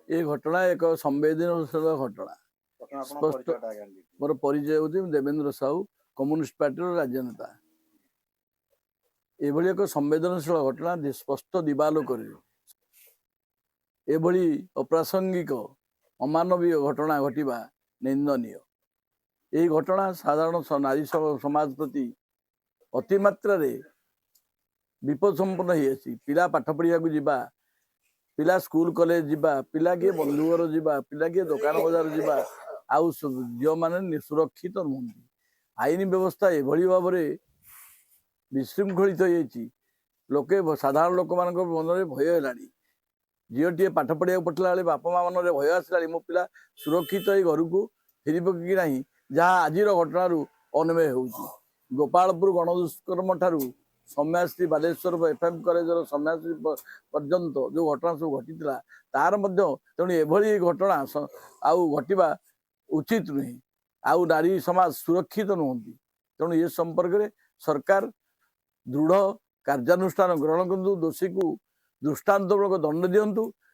ଏ ଘଟଣା ଏକ ସମ୍ବେଦନଶୀଳ ଘଟଣା। ପ୍ରଥମେ ଆପଣଙ୍କ ସ୍ପଷ୍ଟ। ପରିଚୟଟା ଆଜ୍ଞା ଦିଅନ୍ତୁ। ମୋର ପରିଚୟ ହେଉଛି ମୁଁ ଦେବେନ୍ଦ୍ର ସାହୁ, କମ୍ୟୁନିଷ୍ଟ ପାର୍ଟିର ରାଜ୍ୟ ନେତା। ଏଭଳି ଏକ ସମ୍ବେଦନଶୀଳ ଘଟଣା ସ୍ପଷ୍ଟ ଦିବାଲୋକରେ ଏଭଳି ଅପ୍ରାସଙ୍ଗିକ ଅମାନବୀୟ ଘଟଣା ଘଟିବା ନିନ୍ଦନୀୟ। ଏହି ଘଟଣା ସାଧାରଣ ନାରୀ ସମାଜ ପ୍ରତି ଅତିମାତ୍ରାରେ ବିପଦ ସମ୍ପନ୍ନ ହେଇଅଛି। ପିଲା ପାଠ ପଢ଼ିବାକୁ ଯିବା, ପିଲା ସ୍କୁଲ କଲେଜ ଯିବା, ପିଲା କିଏ ବନ୍ଧୁ ଘର ଯିବା, ପିଲା କିଏ ଦୋକାନ ବଜାର ଯିବା, ଆଉ ଝିଅମାନେ ସୁରକ୍ଷିତ ନୁହନ୍ତି। ଆଇନ ବ୍ୟବସ୍ଥା ଏଭଳି ଭାବରେ ବିଶୃଙ୍ଖଳିତ ହେଇଯାଇଛି, ଲୋକେ ସାଧାରଣ ଲୋକମାନଙ୍କ ମନରେ ଭୟ ହେଲାଣି। ଝିଅଟିଏ ପାଠ ପଢ଼ିବାକୁ ପଠିଲା ବେଳେ ବାପା ମା ମନରେ ଭୟ ଆସିଲାଣି, ମୋ ପିଲା ସୁରକ୍ଷିତ ହେଇ ଘରକୁ ଫେରିବ କି ନାହିଁ, ଯାହା ଆଜିର ଘଟଣାରୁ ଅନୁମେୟ ହେଉଛି। ଗୋପାଳପୁର ଗଣଦୁଷ୍କର୍ମ ଠାରୁ ସୌମ୍ୟାଶ୍ରୀ, ବାଲେଶ୍ୱର ଏଫ୍ ଏମ୍ କଲେଜର ସୌମ୍ୟାଶ୍ରୀ ପର୍ଯ୍ୟନ୍ତ ଯେଉଁ ଘଟଣା ସବୁ ଘଟିଥିଲା, ତାର ମଧ୍ୟ। ତେଣୁ ଏଭଳି ଘଟଣା ଆଉ ଘଟିବା ଉଚିତ ନୁହେଁ। ଆଉ ନାରୀ ସମାଜ ସୁରକ୍ଷିତ ନୁହନ୍ତି। ତେଣୁ ଏ ସମ୍ପର୍କରେ ସରକାର ଦୃଢ଼ କାର୍ଯ୍ୟାନୁଷ୍ଠାନ ଗ୍ରହଣ କରନ୍ତୁ, ଦୋଷୀକୁ ଦୃଷ୍ଟାନ୍ତମୂଳକ ଦଣ୍ଡ ଦିଅନ୍ତୁ।